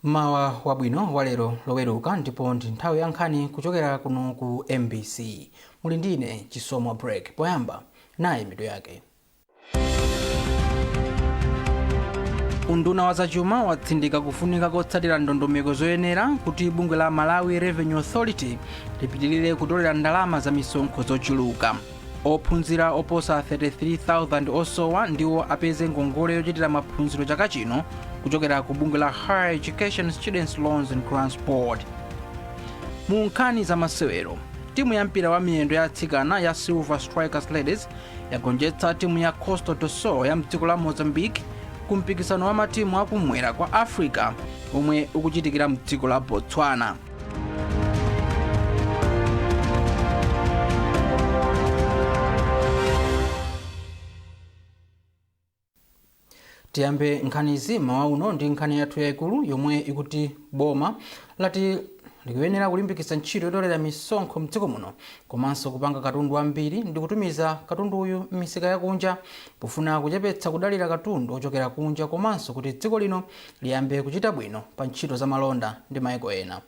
Mmawa wabwino wa lero Loweruka, ndipo ndi nthawi ya nkhani kuchokera kuno ku MBC. Muli ndine Chisomo Break. Poyamba, nayi mitu yake. Unduna wa zachuma watsindika kufunika kotsatira ndondomeko zoyenera kuti bungwe la Malawi Revenue Authority lipitirire kutolera ndalama za misonkho zochuluka. Ophunzira oposa 33,000 osowa ndiwo apeze ngongole yochitira maphunziro chaka chino kuchokera ku bungwe la Higher Education Students Loans and Grants Board. Mu nkhani za masewero, timu ya mpira wa miyendo ya atsikana ya Silver Strikers Ladies yagonjetsa timu ya Costa do Sol ya mdziko la Mozambique ku mpikisano wa matimu akumwera kwa Africa omwe ukuchitikira mdziko la Botswana. Tiyambe nkhanizi mmawa uno ndi nkhani yathu yaikulu yomwe ikuti boma lati likuyenera kulimbikitsa ntchito yotolera misonkho mdziko muno komanso kupanga katundu ambiri ndi kutumiza katunduyu m'misika yakunja pofuna kuchepetsa kudalira katundu ochokera kunja komanso kuti dziko lino liyambe kuchita bwino pa ntchito za malonda ndi maiko ena.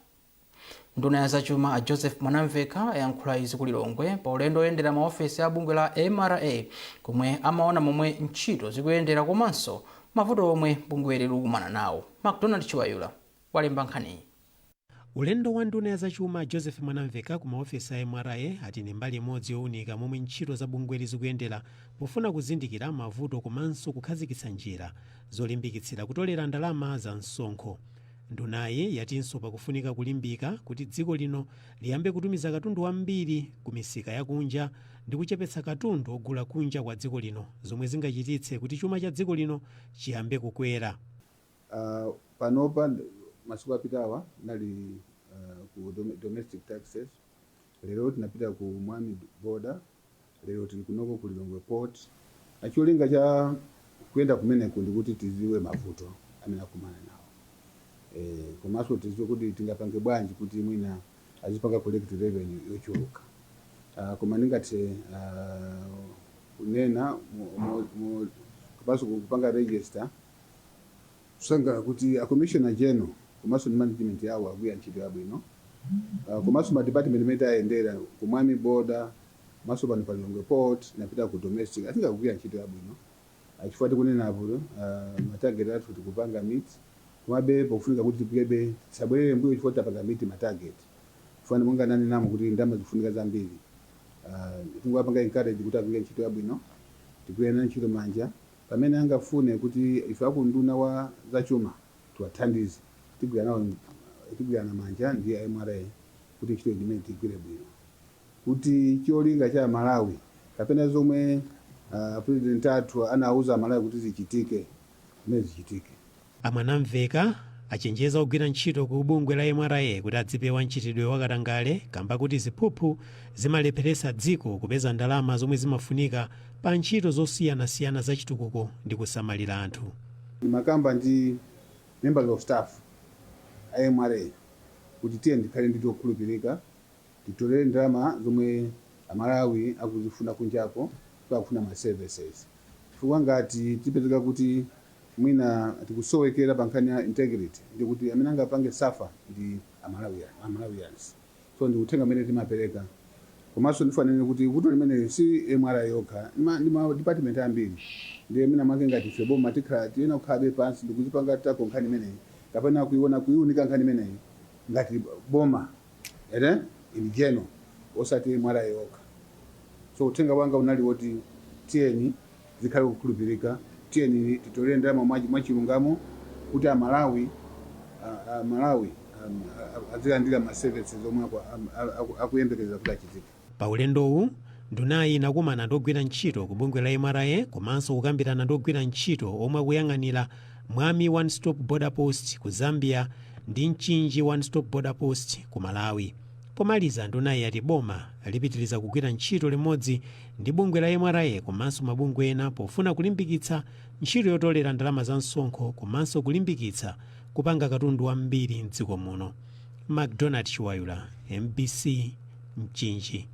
Nduna ya zachuma a Joseph Mwanamvekha ayankhula izi ku Lilongwe pa ulendo oyendera maofesi a bungwe la MRA komwe amaona momwe ntchito zikuyendera komanso mavuto omwe bungweli likukumana nawo. Macdonald Chiwayula walemba nkhaniyi. Ulendo wa nduna ya zachuma Joseph Mwanamvekha ku maofesi a MRA ati ndi mbali imodzi yowunika momwe ntchito za bungweli zikuyendera pofuna kuzindikira mavuto komanso kukhazikitsa njira zolimbikitsira kutolera ndalama za msonkho. Ndunayi yatinso pakufunika kulimbika kuti dziko lino liyambe kutumiza katundu wambiri ku misika yakunja ndi kuchepetsa katundu ogula kunja kwa dziko lino zomwe zingachititse kuti chuma cha dziko lino chiyambe kukwera. Panopa masiku apitawa nali ku domestic taxes, lero tinapita ku Mwami border, lero tili kunoko ku Lilongwe port. Na cholinga cha kuyenda kumeneku ndikuti tiziwe mavuto amene akumana nawo, komanso tiziwe kuti tingapange bwanji kuti mwina azipanga collect revenue yochuluka. Koma ndingathe kunena komanso kupanga register kusangala kuti a Commissioner General komanso ndi management yawo akugwira ntchito yabwino, komanso ma department imene tayendera ku Mwami border komanso pano pa Lilongwe port, napita ku domestic, I think akugwira ntchito yabwino, chifukwa tikunenapo ma target athu tikupanga meet, komabe pokufunika kuti tipikebe, tisabwerere mbuyo chifukwa tapanga meet ma target, chifukwa monga nanenamo kuti ndalama zikufunika zambiri. Tingowapanga encourage kuti agwire ntchito yabwino, tigwire nayo ntchito manja. Pamene angafune kuti ife akunduna wa zachuma tiwathandize, tigwira nawo, tigwirana manja ndi a MRA kuti ntchito imene tigwire bwino, kuti cholinga cha Malawi kapena zomwe president athu anauza Malawi kuti zichitike, zimene zichitike. A Mwanamvekha achenjeza ogwira ntchito ku bungwe la MRA kuti adzipewa mchitidwe wa katangale kamba kuti ziphuphu zimalepheretsa dziko kupeza ndalama zomwe zimafunika pa ntchito zosiyanasiyana za chitukuko ndi kusamalira anthu. Ndimakamba ndi members of staff a MRA kuti tiye ndikhale ndi okhulupirika, titolere ndalama zomwe Amalawi akuzifuna kunjako, chifukwa akufuna ma services, chifukwa ngati tipezeka kuti mwina tikusowekera pa nkhani ya integrity, ndikuti amene angapange suffer ndi Amalawians. So ndi uthenga umene timapereka. Komanso ndifanene kuti vuto limene si MRA yokha, ndi ma department ambiri, ndi amene mwake ngati ife boma tikhala tiyena kukhalabe pansi ndikuzipanga tackle nkhani imeneyi kapena kuiona, kuiunika nkhani imeneyi ngati boma ere in general, osati MRA yokha. So uthenga wanga unali woti tiyeni zikhale kukhulupirika, tiyeni titolere ndalama mwachilungamo kuti Amalawi azilandira ma services omwe akuyembekezera kuti achitike. Pa ulendowu, ndunayi inakumana ndi ogwira ntchito ku bungwe la MRA komanso kukambirana ndi ogwira ntchito omwe akuyang'anira Mwami One Stop Border Post ku Zambia ndi Mchinji One Stop Border Post ku Malawi. Pomaliza, ndunayi yati boma lipitiriza kugwira ntchito limodzi ndi bungwe la MRA komanso mabungwe ena pofuna kulimbikitsa ntchito yotolera ndalama za msonkho komanso kulimbikitsa kupanga katundu wambiri mdziko muno. Macdonald Chiwayula, MBC, Mchinji.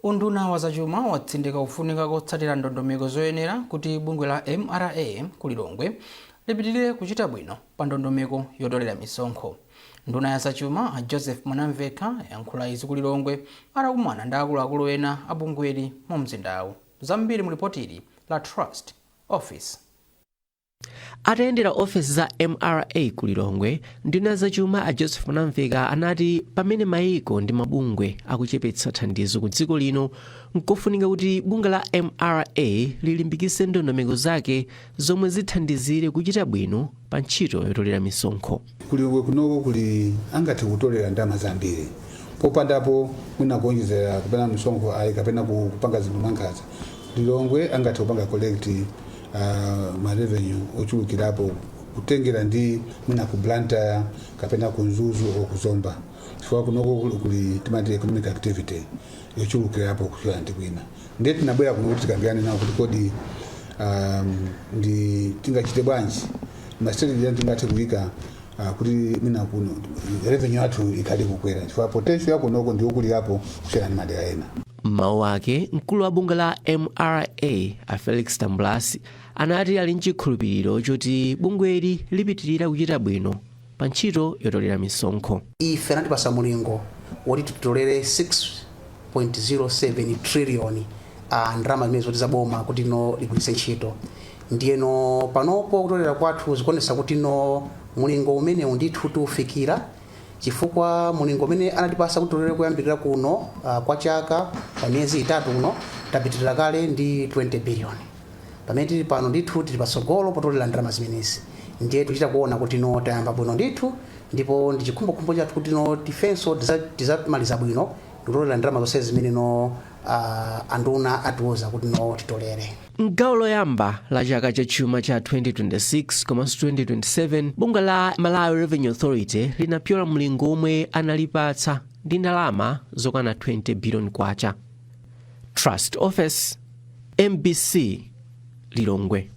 Unduna wa zachuma watsindika kufunika kotsatira ndondomeko zoyenera kuti bungwe la MRA ku Lilongwe Lipitirire kuchita bwino pa ndondomeko yotolera misonkho. Nduna ya zachuma a Joseph Mwanamvekha yankhula izi ku Lilongwe atakumana ndi akuluakulu ena a bungweli mu mzindawu. Zambiri mu lipotili la Trust Office. Atayendera ofesi za MRA ku Lilongwe, nduna zachuma a Joseph Mwanamvekha anati pamene mayiko ndi mabungwe akuchepetsa thandizo ku dziko lino, nkofunika kuti bungwe la MRA lilimbikitse ndondomeko zake zomwe zithandizire kuchita bwino pa ntchito yotolera misonkho. Kulilongwe kunoko kuli angathe kutolera ndalama zambiri popandapo mwina kuonjezera kapena misonkho ayi, kapena kupanga zinthu mwankhanza. Lilongwe angathe kupanga collect ma revenue ochulukirapo kutengera ndi mwina ku Blantyre kapena ku Mzuzu o ku Zomba, chifukwa kunoko kuli timati economic activity yochulukirapo kuchokera ndi kwina. Ndiye tinabwera kuno kuti tikambirane nawo kuti kodi ndi tingachite bwanji, ma strategy tingathe kuyika kuti mwina kuno revenue yathu ikhale kukwera, chifukwa potential yakunoko ndiyokulirapo kusiyana ndi madera ena. M'mawu ake, mkulu wa bungwe la MRA a Felix Tambulasi anati ali nchikhulupiriro choti bungweli lipitirira kuchita bwino pa ntchito yotolera misonkho. Ife anatipasa mulingo woti titolere 6.07 trillion ndalama zimene zoti zaboma kuti no ligwiritse ntchito. Ndiyeno panopo kutolera kwathu zikuonesa kuti no mulingo umenewu ndithu tiufikira, chifukwa mulingo umene anatipasa kuti titolere kuyambirira kuno kwa chaka pa miyezi 3 kuno tapitirira kale ndi 20 billion. Pamene tili pano ndithu tili patsogolo potolera ndalama zimenezi. Ndiye tichita kuona kuti no tayamba bwino ndithu, ndipo ndi chikhumbokhumbo chathu kuti no tifenso tizamaliza bwino ndikutolera ndalama zonse zimene no anduna atiuza kuti no titolere. Mgawo loyamba la chaka cha chuma cha 2026 komanso 2027, bungwe la Malawi Revenue Authority linapyola mlingo omwe analipatsa ndi ndalama zokwana 20 billion kwacha. Trust Office, MBC, Lilongwe.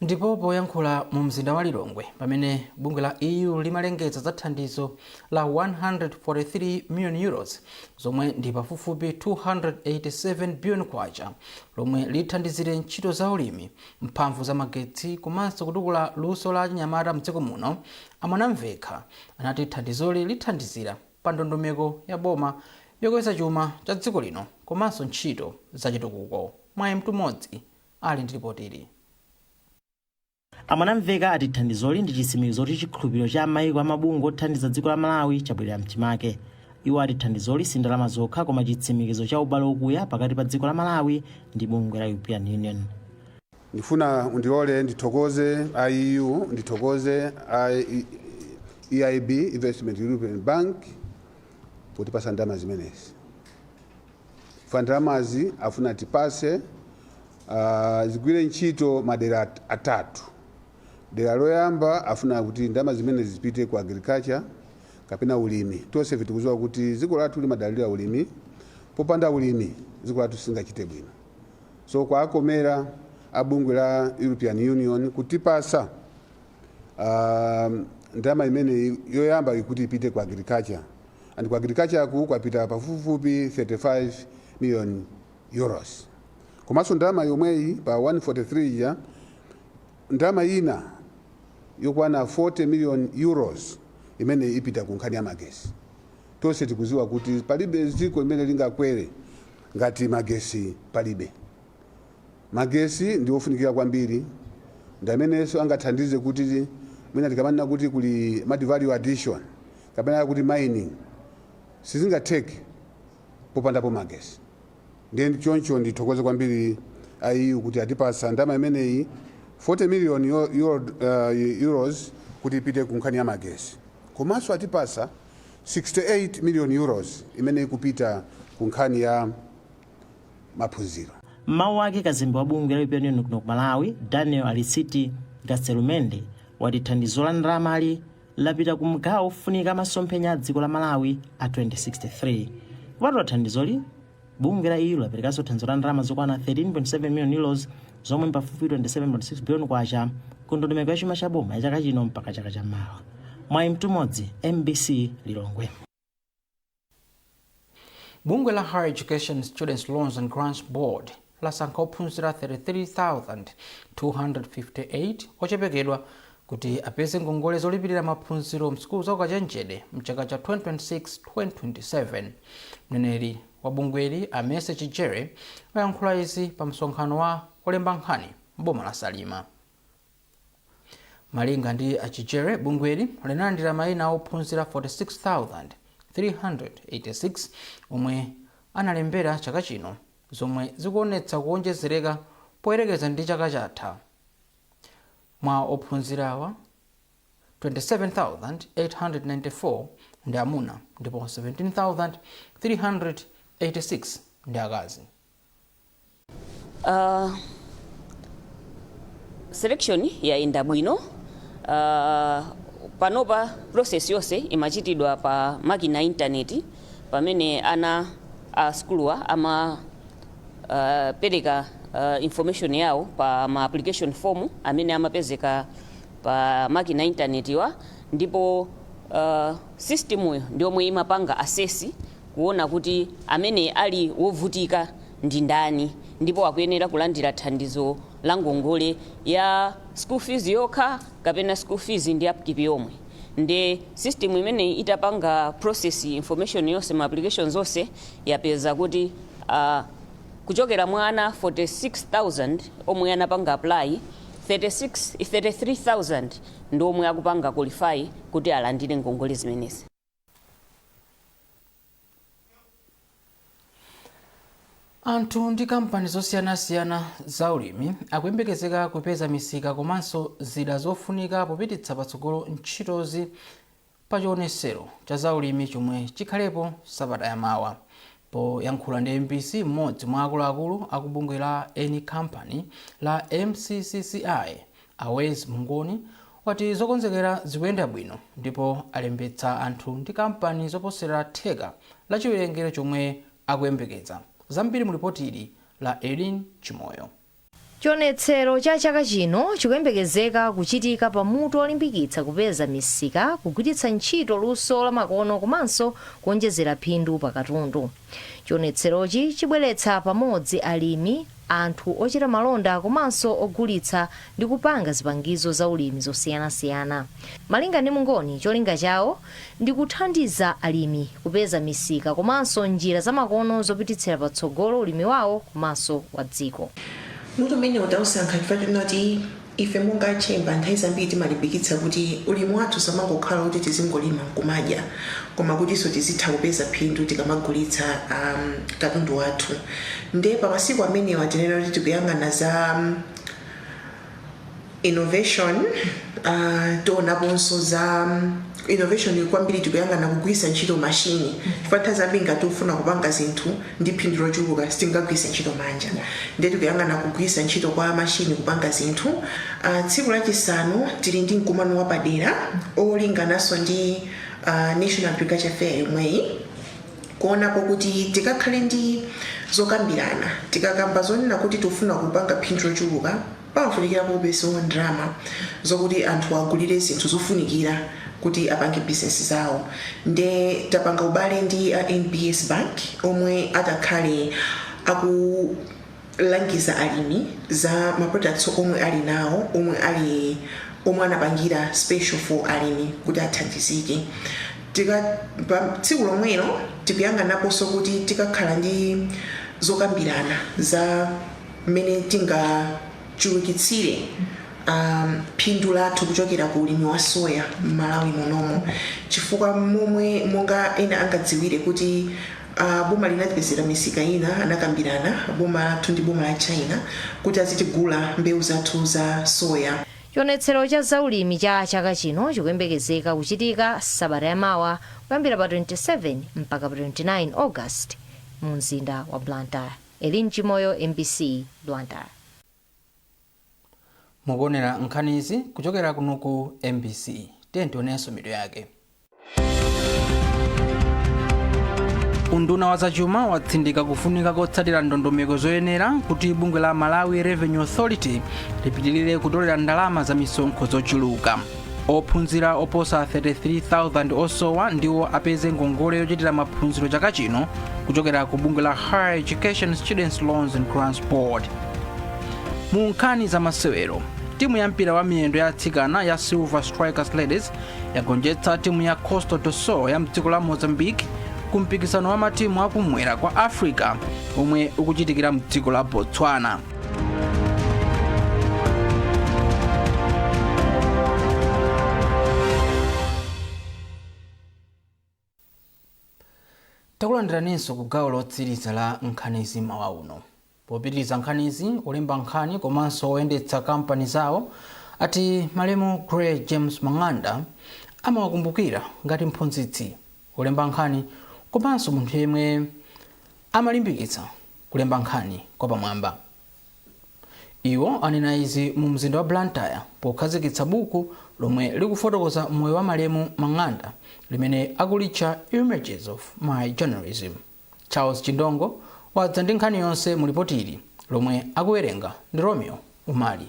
Ndipo poyankhula mu mzinda wa Lilongwe pamene bungwe la EU limalengeza za thandizo la 143 million euros, zomwe ndi pafupifupi 287 billion kwacha, lomwe lithandizire ntchito za ulimi, mphamvu za magetsi komanso kutukula luso la achinyamata mdziko muno, a Mwanamvekha anati thandizoli lithandizira pa ndondomeko ya boma yokweza chuma cha dziko lino komanso ntchito zachitukuko. Mwayi Mtumodzi ali ndi ripotili. A Mwanamvekha ati thandizoli ndi chitsimikizo kuti chikhulupiriro cha mayiko amabungwe othandiza dziko la Malawi chabwerera mchimake. Iwo ati thandizoli si ndalama zokha koma chitsimikizo cha ubale okuya pakati pa dziko la Malawi ndi bungwe la European Union. Ndifuna undilole ndithokoze EU, ndithokoze EIB, Investment European Bank, potipasa ndalama zimenezi. Fa ndalamazi afuna tipase zigwire ntchito madera atatu. Dera loyamba, afuna kuti ndalama zimene zipite ku agriculture kapena ulimi. Tonse tikudziwa kuti dziko lathu limadalira ulimi. Popanda ulimi dziko lathu singachite bwino. So kwakomera abungwe la European Union kutipasa ndalama imene yoyamba ikuti ipite ku agriculture, and ku agriculture ku kwapita pafupifupi 35 million euros. Komanso ndalama yomweyi pa 143 ya ndalama ina yokwana 40 million euros imene ipita ku nkhani ya magesi. Tonse tikuziwa kuti palibe dziko limene lingakwere ngati magesi palibe. Magesi ndi ofunikira kwambiri, ndi amenenso angathandize kuti mwina tikamanena kuti kuli mati value addition kapena kuti mining, sizingatheke popandapo magesi. Ndiye choncho ndithokoze kwambiri EU kuti atipasa ndalama imeneyi 40 million euros kuti ipite ku nkhani ya magesi, komanso atipasa 68 million euros imene ikupita ku nkhani ya maphunziro. Mmawu ake, kazembe wa bungwe la European Union kuno ku Malawi, Daniel Alisiti Gastelumende, wati thandizo la ndalamali lapita ku mgawo ofunika masomphenya a dziko la Malawi a 2063. Kupatula thandizoli, bungwe la EU laperekanso thandizo la ndalama zokwana 13.7 million euros, zomwe pafupifupi 27.6 billion kwacha, ku ndondomeko ya chuma cha boma ya chaka chino mpaka chaka chammawa. Mwayi Mtumodzi, MBC, Lilongwe. Bungwe la Higher Education Students Loans and Grants Board Lasankha ophunzira 33,258 ochepekedwa kuti apeze ngongole zolipirira maphunziro msukulu za ukachenjede mchaka cha 2026-2027. Mneneri wa bungweli, a Mercy Chijere, wayankhula izi pa msonkhano wa olemba nkhani mboma la Salima. Malinga ndi Achijere, bungweli linalandira mayina a ophunzira 46,386 omwe analembera chaka chino, zomwe zikuonetsa kuonjezereka poyerekeza ndi chaka chatha. Mwa ophunzirawa, 27,894 ndi amuna ndipo 17,386 ndi akazi. Selection yayenda bwino. Panopa process yonse imachitidwa pa makina a intaneti, pamene ana a skuluwa ama pereka information yawo pa ma application form amene amapezeka pa makina a intanetiwa, ndipo system yo ndiyomwe imapanga assess kuona kuti amene ali wovutika ndi ndani ndipo akuyenera kulandira thandizo la ngongole ya school fees yokha kapena school fees ndi upkeep yomwe. Nde system imeneyi itapanga process information yonse, ma applications onse, yapeza kuti kuchokera mwa ana 46,000 omwe anapanga apply, 36 33,000 ndi omwe akupanga qualify kuti alandire ngongole zimenezi. Anthu ndi kampani zosiyanasiyana za ulimi akuyembekezeka kupeza misika komanso zida zofunika popititsa patsogolo ntchitozi pa chionesero cha zaulimi chomwe chikhalepo sabata yamawa. Poyankhula ndi MBC, mmodzi mwa akuluakulu akubungwe la eni company la MCCCI, Awez Mungoni, wati zokonzekera zikuyenda bwino ndipo alembetsa anthu ndi kampani zoposera theka la chiwerengero chomwe akuyembekeza. Zambiri mu ripoti ili la Elin Chimoyo. Chionetsero cha chaka chino chikuyembekezeka kuchitika pamutu olimbikitsa kupeza misika, kugwiritsa ntchito luso lamakono komanso kuonjezera phindu pa katundu. Chionetserochi chibweretsa pamodzi alimi, anthu ochita malonda komanso ogulitsa ndi kupanga zipangizo za ulimi zosiyanasiyana. Malinga ndi Mungoni, cholinga chawo ndi kuthandiza alimi kupeza misika komanso njira zamakono zopititsira patsogolo ulimi wawo komanso wa dziko. Mutu umene tausankha chifukwa choti ife monga chamber nthawi zambiri timalimbikitsa kuti ulimi wathu samangokhala kuti tizingolima nkumadya, koma kutinso tizitha kupeza phindu tikamagulitsa katundu wathu. Nde pa masiku amenewa tinena kuti tikuyang'ana za innovation, tionaponso za innovation kwambiri. Tikuyang'ana kugwiritsa ntchito mashini, chifukwa nthawi zambiri ngati ufuna kupanga zinthu ndi phindu lochuluka sitingagwiritse ntchito manja. Ndiye tikuyang'ana kugwiritsa ntchito kwa mashini kupanga zinthu. Tsiku lachisanu tili ndi mkumano wapadera olingananso ndi National Agriculture Fair yomweyi, kuonapo kuti tikakhale ndi zokambirana. Tikakamba zonena kuti tikufuna kupanga phindu lochuluka, pamafunikira kupezawo ndalama zokuti anthu agulire zinthu zofunikira kuti apange business zawo. Nde tapanga ubale ndi a NBS Bank omwe atakhale akulangiza alimi za ma products omwe ali nawo, omwe anapangira special for alimi kuti athandizike. Tika pa tsiku lomwelo tikuyang'anaponso kuti tikakhala ndi zokambirana za mmene tingachulukitsire phindu lathu kuchokera ku ulimi wa soya m'Malawi munomo, chifukwa momwe monga ena angadziwire kuti boma linatipezera misika ina, anakambirana boma lathu ndi boma la China kuti azitigula mbewu zathu za soya. Chionetsero cha zaulimi cha chaka chino chikuyembekezeka kuchitika sabata yamawa kuyambira pa 27 mpaka pa 29 August mu mzinda wa Blantyre. Elin Chimoyo, MBC, Blantyre. Mukuonera nkhanizi kuchokera kuno ku MBC. Tiye tionenso mitu yake. Unduna wa zachuma watsindika kufunika kotsatira ndondomeko zoyenera kuti bungwe la Malawi Revenue Authority lipitirire kutolera ndalama za misonkho zochuluka. Ophunzira oposa 33,000 osowa ndiwo apeze ngongole yochitira maphunziro chaka chino kuchokera ku bungwe la Higher Education Students Loans and Grants Board. Mu nkhani za masewero, timu ya mpira wa miyendo ya atsikana ya Silver Strikers Ladies yagonjetsa timu ya Costa do Sol ya mdziko la Mozambique ku mpikisano wa matimu akumwera kwa Africa omwe ukuchitikira mdziko la Botswana. Takulandiraninso ku gawo lotsiriza la nkhanizi mawa uno. Popitiriza nkhanizi, olemba nkhani komanso oyendetsa kampani zawo ati malemu Gray James Mang'anda amawakumbukira ngati mphunzitsi, olemba nkhani komanso munthu yemwe amalimbikitsa kulemba nkhani kwa pamwamba. Iwo anena izi mu mzinda wa Blantyre pokhazikitsa buku lomwe likufotokoza moyo wa malemu Mang'anda limene akulitcha Images of My Journalism. Charles Chindongo wadza ndi nkhani yonse mu lipoti ili lomwe akuwerenga ndi Romeo Umali.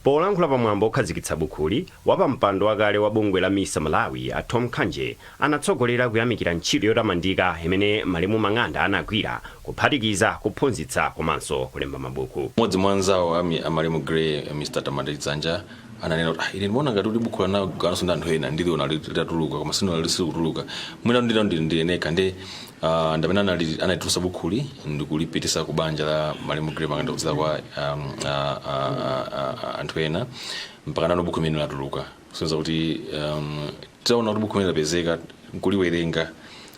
Polankhula pamwambo okhazikitsa bukhuli, wapampando wakale wa bungwe la MISA Malawi a Tom Khanje anatsogolera kuyamikira ntchito yotamandika imene malemu Mang'anda anagwira, kuphatikiza kuphunzitsa komanso kulemba mabuku. Mmodzi mwa anzawo amalemu Gray, Mr Tamanda Dzanja, ananena kuti, "Ah, ine ndimaona ngati kuti bukhu lanagawananso ndi anthu ena, ndiliona litatuluka, koma sino lisikutuluka, mwina ndilo ndineka." Ndi ndamene analitulutsa bukhuli ndikulipitisa ku banja la malemu Gray Mang'anda kudzera kwa anthu ena, mpaka nano bukhu limene latuluka. Kusonyeza kuti titaona kuti bukhu limene lapezeka nkuliwerenga,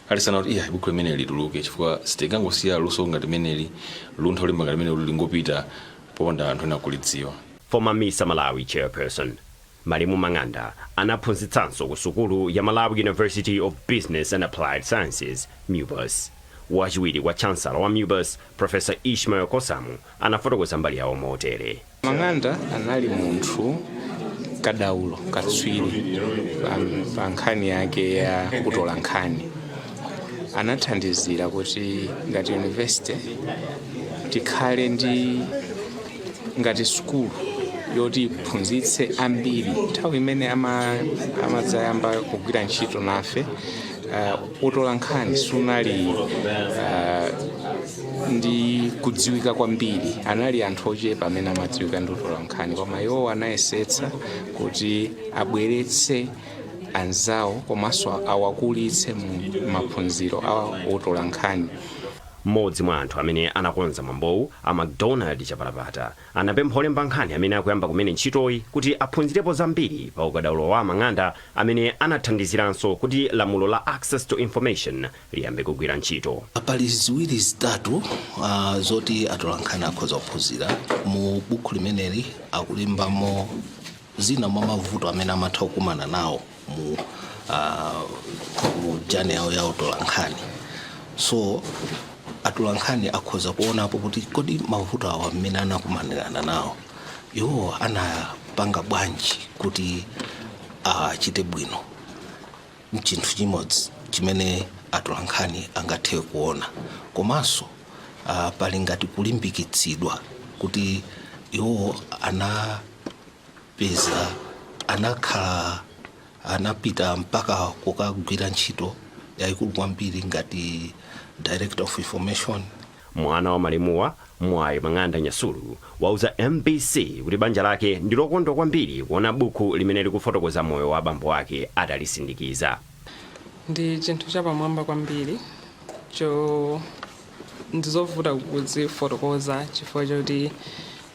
alisana kuti iya, bukhu limene lituluke, chifukwa sitingangosiya luso ngati limeneli, luntha olemba ngati limene lingopita popanda anthu ena kulidziwa. Former MISA Malawi chairperson malemu Mang'anda anaphunzitsanso ku sukulu ya Malawi University of Business and Applied Sciences, MUBAS. Wachiwiri kwa chancellor wa MUBAS, Professor Ishmael Kosamu, anafotokoza mbali yawo motere. Mang'anda anali munthu kadaulo, katswiri pa nkhani yake ya kutola nkhani. Anathandizira kuti ngati university tikhale ndi ngati sukulu yoti iphunzitse ambiri. Nthawi imene amadzayamba kugwira ntchito nafe, utola nkhani sunali ndi kudziwika kwambiri, anali anthu ochepa amene amadziwika ndi utola nkhani, koma iwo anayesetsa kuti abweretse anzawo komanso awakulitse mu maphunziro a utola nkhani. Mmodzi mwa anthu amene anakonza mwambowu, a McDonald Chapalapata, anapempha olemba nkhani amene akuyamba kumene ntchitoyi kuti aphunzirepo zambiri pa ukadaulo wa Mang'anda amene anathandiziranso kuti lamulo la Access to Information liyambe kugwira ntchito. Pali ziwiri zitatu zoti atolankhani akhoza kuphunzira mu buku limeneli. Akulembamo zina mwa mavuto amene amatha kukumana nawo mu journey yawo ya utolankhani. So atolankhani akhoza kuonapo kuti kodi mavuto awa mmene anakumanirana nawo, iwo anapanga bwanji kuti achite bwino? Chinthu chimodzi chimene atolankhani angathe kuona. Komanso pali ngati kulimbikitsidwa kuti iwo anapeza, anakhala, anapita mpaka kukagwira ntchito yayikulu kwambiri ngati Director of Information. Mwana wa malemuwa, Mwayi Mang'anda Nyasulu, wauza MBC kuti banja lake ndi lokondwa kwambiri kuona buku limene likufotokoza moyo wa abambo ake atalisindikiza. Ndi chinthu chapamwamba kwambiri, cho ndizovuta kuzifotokoza chifukwa choti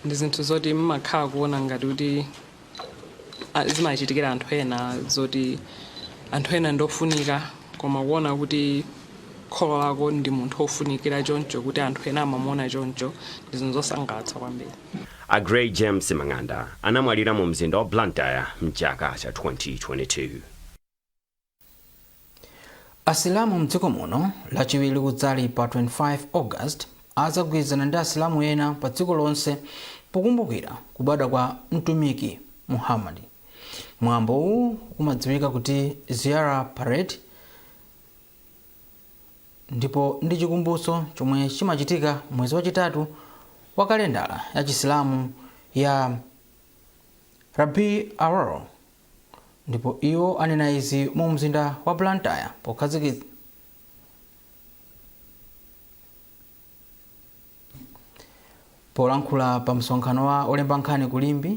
ndi zinthu zoti mmakhala kuona ngati kuti zimachitikira anthu ena, zoti anthu ena ndofunika, koma kuona kuti kholo lako ndi munthu ofunikira choncho, kuti anthu ena amamuona choncho, ndi zinthu zosangalatsa kwambiri. A Gray James Mang'anda anamwalira mu mzinda wa Blantyre mchaka cha 2022. Asilamu mdziko muno Lachiwiri kudzali pa 25 August azagwirizana ndi asilamu ena pa dziko lonse pokumbukira kubadwa kwa Mtumiki Muhammad. Mwambo uwu umadziwika kuti Ziara Parade ndipo ndi chikumbutso chomwe chimachitika mwezi wachitatu wa kalendala ya Chisilamu ya Rabi Awal. Ndipo iwo anena izi mu mzinda wa Blantyre pokhazikitsa polankhula pa msonkhano wa olemba nkhani ku Limbe.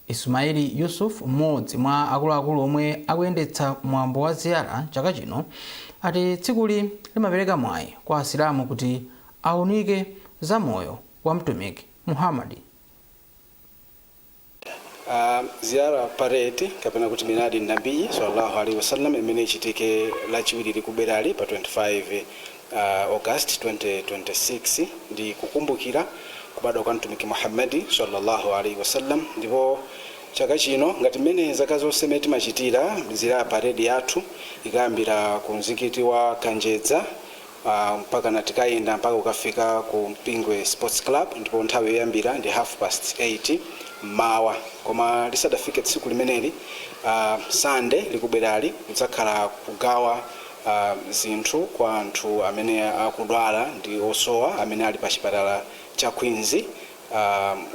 Ismaili Yusuf, mmodzi mwa akuluakulu omwe akuyendetsa mwambo wa ziyara chaka chino, ati tsikuli limapereka mwayi kwa Asilamu kuti aunike za moyo wa Mtumiki Muhammadi. Ziyara parade kapena kuti Miladi Nabii sallallahu alaihi wasallam imene ichitike Lachiwiri likubwerali pa 25 August 2026 ndi kukumbukira kubadwa kwa Mtumiki Muhammadi sallallahu alaihi wasallam. Ndipo chaka chino, ngati mmene zaka zonse mmene timachitira, ziyara parade yathu ikayambira ku mzikiti wa Kanjedza mpaka na tikayenda mpaka kukafika ku Mpingwe Sports Club, ndipo nthawi yoyambira ndi 8:30 mmawa. Koma lisadafike tsiku limeneli, Sande likubwerali kudzakhala kugawa zinthu kwa anthu amene akudwala ndi osowa amene ali pa chipatala cha Queens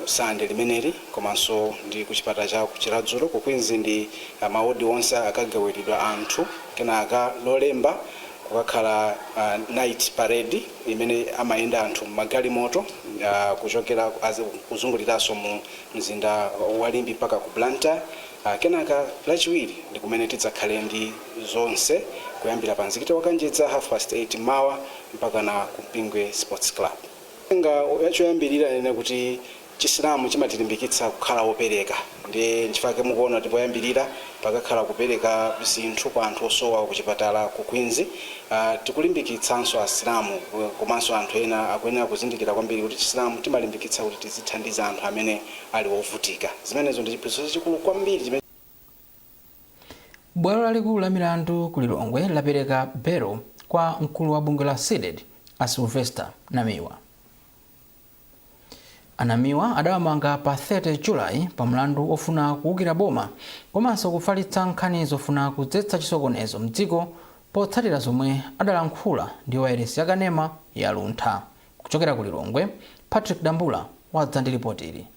Sande limeneli, komanso ndi ku chipatala cha Chiradzulo ku Queens ndi mawodi onse akagawiridwa anthu. Kenaka Lolemba kukakhala night parade imene amayenda anthu mmagalimoto kuchokera kuzunguliranso mu mzinda wa Limbe mpaka ku Blantyre. Kenaka Lachiwiri ndi kumene tidzakhale ndi zonse kuyambira pa mzikiti wa Kanjedza 8:30 mawa mpaka na ku Mpingwe Sports Club. Nga yachoyambirira nene kuti Chisilamu chimatilimbikitsa kukhala wopereka, ndi nchifukwa mukuona kuti poyambirira pakakhala kupereka zinthu kwa anthu osowa ku chipatala ku Queens. Tikulimbikitsanso Asilamu komanso anthu ena akuyenera kuzindikira kwambiri kuti Chisilamu timalimbikitsa kuti tizithandiza anthu amene ali wovutika. Zimenezo ndi chiphunzitso chachikulu kwambiri chimene Bwalo lalikulu la milandu ku Lilongwe lapereka belo kwa mkulu wa bungwe la CDEDI a Sylvester Namiwa. Anamiwa adawamanga pa 30 Julayi pa mlandu ofuna kuwukira boma komanso kufalitsa nkhani zofuna kudzetsa chisokonezo mdziko, potsatira zomwe adalankhula ndi wailesi yakanema ya Luntha. Kuchokera ku Lilongwe, Patrick Dambula wadza ndi ripoti ili.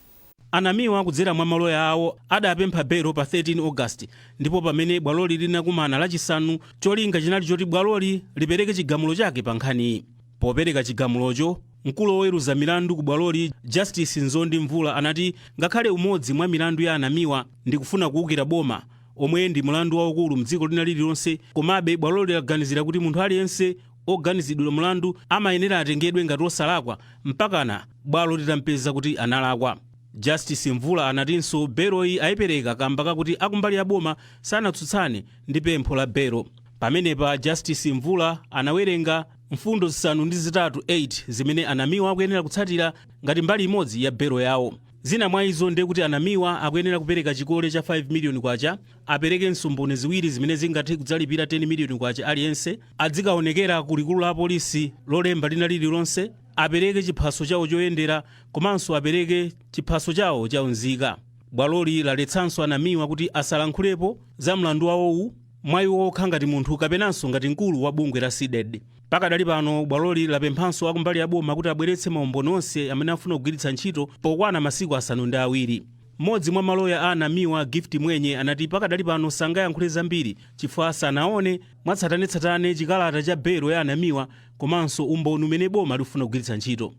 Anamiwa kudzera mwa maloya awo adapempha belo pa 13 August, ndipo pamene bwaloli linakumana Lachisanu, cholinga chinali choti bwaloli lipereke chigamulo chake pa nkhaniyi. Popereka chigamulocho, mkulu woweruza milandu ku bwaloli Justice Nzondi Mvula anati ngakhale umodzi mwa milandu ya Anamiwa ndi kufuna kuwukira boma, omwe ndi mlandu waukulu mdziko lina lililonse, komabe bwaloli laganizira kuti munthu aliyense oganizidwa mlandu amayenera atengedwe ngati osalakwa mpakana bwalo litampeza kuti analakwa. Justice Mvula anatinso beloyi ayipereka kamba kakuti akumbali ya boma sanatsutsane ndi pempho la belo. Pamenepa Justice Mvula anawerenga mfundo 8 8 zimene Anamiwa akuyenera kutsatira ngati mbali imodzi ya belo yawo. Zina mwa izo ndiye kuti Anamiwa akuyenera kupereka chikole cha 5 miliyoni kwacha, aperekenso mboni ziwiri zimene zingathe kudzalipira 10 miliyoni kwacha aliyense, adzikaonekera ku likulu la polisi Lolemba lina lililonse, apereke chiphaso chawo choyendera komanso apereke chiphaso chawo cha unzika. Bwaloli laletsanso Anamiwa kuti asalankhulepo za mlandu wawowu mwa iwo okha ngati munthu kapenanso ngati mkulu wa bungwe la CDEDI. Pakadali pano bwaloli lapemphanso akumbali ya boma kuti abweretse maumboni onse amene afuna kugwiritsa ntchito pokwana masiku 7. Mmodzi mwa maloya a Anamiwa, Gift Mwenye, anati pakadali pano sangayankhule zambiri chifukwa sanaone mwatsatanetsatane chikalata cha belo ya Anamiwa komanso umboni umene boma lifuna kugwiritsa ntchito.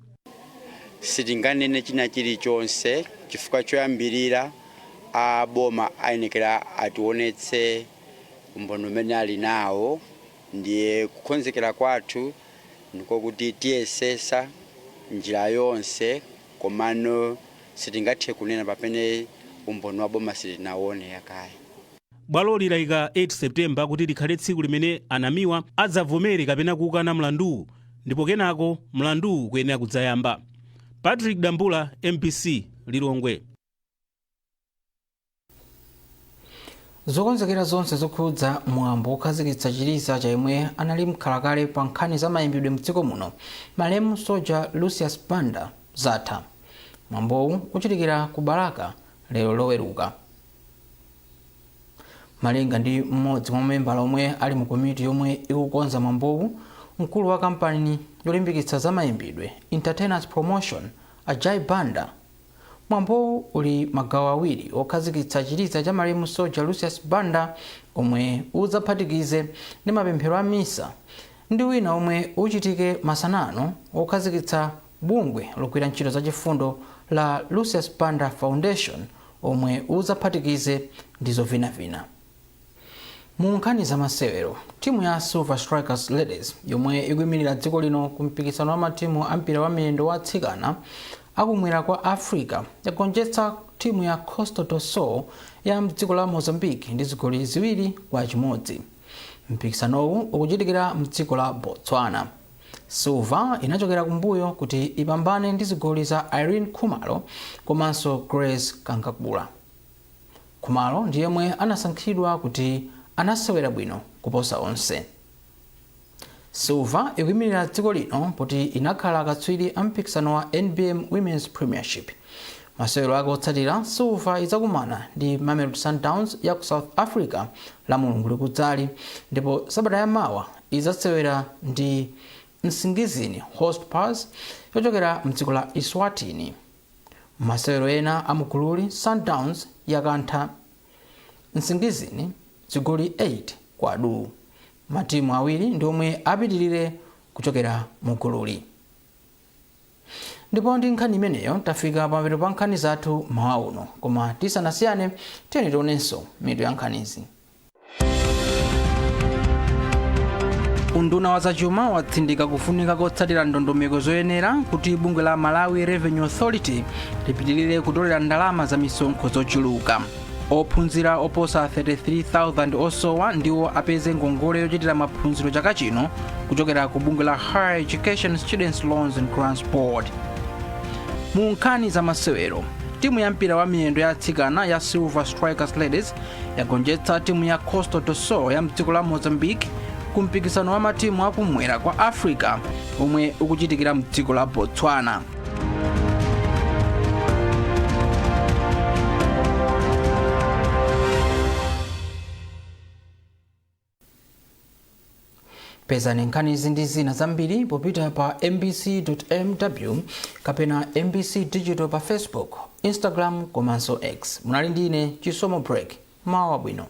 Sitinganene china chilichonse chifukwa choyambirira a boma ayenekera ationetse umboni umene ali nawo. Ndiye kukonzekera kwathu ndikokuti tiyesesa njira yonse, komano sitingathe kunena pamene umboni wa boma sitinaone yakaya. Bwaloli layika 8 Septemba kuti likhale tsiku limene Anamiwa adzavomere kapena kukana mlanduwu, ndipo kenako mlanduwu kuyenera kudzayamba. Patrick Dambula, MBC, Lilongwe. Zokonzekera zonse zokhudza mwambo wokhazikitsa chiliza cha yemwe anali mkhalakale pa nkhani za mayimbidwe mdziko muno, malemu Soja Lucius Banda, zatha. Mwambowu uchitikira ku Balaka lero Loweruka. Malinga ndi mmodzi mwa mamembala omwe ali mu komiti yomwe ikukonza mwambowu, mkulu wa kampani yolimbikitsa za mayimbidwe Entertainers Promotion, Ajay Banda, Mwambowu uli magawo awiri okhazikitsa chiliza cha malemu soja Lucius Banda, omwe udzaphatikize ndi mapemphero a misa, ndi wina omwe uchitike masanano okhazikitsa bungwe logwira ntchito zachifundo la Lucius Banda Foundation, omwe udzaphatikize ndi zovinavina. Mu nkhani za masewero, timu ya Silver Strikers Ladies, yomwe ikuyimirira dziko lino ku mpikisano wa matimu a mpira wa miyendo wa atsikana akumwera kwa Africa, yagonjetsa timu ya Costa do Sol ya mdziko la Mozambique ndi zigoli 2-1. Mpikisanowu ukuchitikira mdziko la Botswana. Silver inachokera kumbuyo kuti ipambane ndi zigoli za Irene Khumalo komanso Grace Kankakula. Khumalo ndi yemwe anasankhidwa kuti anasewera bwino kuposa onse. Silver ikuyimirira dziko lino poti inakhala akatswiri a mpikisano wa NBM Women's Premiership. Masewero ake otsatira, Silver idzakumana ndi Mamelodi Sundowns ya ku South Africa la Mulungu likudzali, ndipo sabata yamawa idzasewera ndi Nsingizini Hotspurs yochokera mdziko la Eswatini. Masewero ena amugululi, Sundowns yakantha Nsingizini zigoli 8-2. Matimu awiri ndi omwe apitirire kuchokera mugululi. Ndipo ndi nkhani imeneyo tafika pamapeto pa nkhani zathu mawa uno, koma tisanasiyane, tiyeni tionenso mitu ya nkhanizi. Unduna wa zachuma watsindika kufunika kotsatira ndondomeko zoyenera kuti bungwe la Malawi Revenue Authority lipitirire kutolera ndalama za misonkho zochuluka. Ophunzira oposa 33,000 osowa ndiwo apeze ngongole yochitira maphunziro chaka chino kuchokera ku bungwe la Higher Education Students Loans and Grants Board. Mu nkhani za masewero, timu ya mpira wa miyendo ya atsikana ya Silver Strikers Ladies yagonjetsa timu ya Costa do Sol ya mdziko la Mozambique ku mpikisano wa matimu akumwera kwa Africa omwe ukuchitikira mdziko la Botswana. Pezani nkhani izi ndi zina zambiri popita pa mbc.mw kapena MBC Digital pa Facebook, Instagram komanso X. Munali ndine Chisomo Break. Mawa wabwino.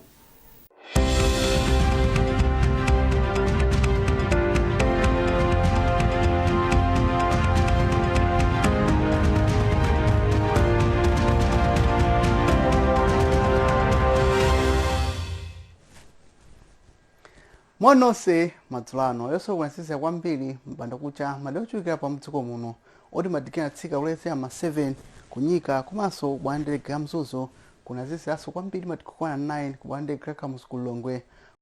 Mwanonse madzulo ano yonse kunatsitsa kwambiri mbanda kucha madera ochulukira pa mdziko muno oti madigiri atsika kulezera ma 7 kunyika komanso bwandege ya Mzuzu kunaziziranso kwambiri madigiri okwana 9 ku bwandege la Kamuzu ku Lilongwe.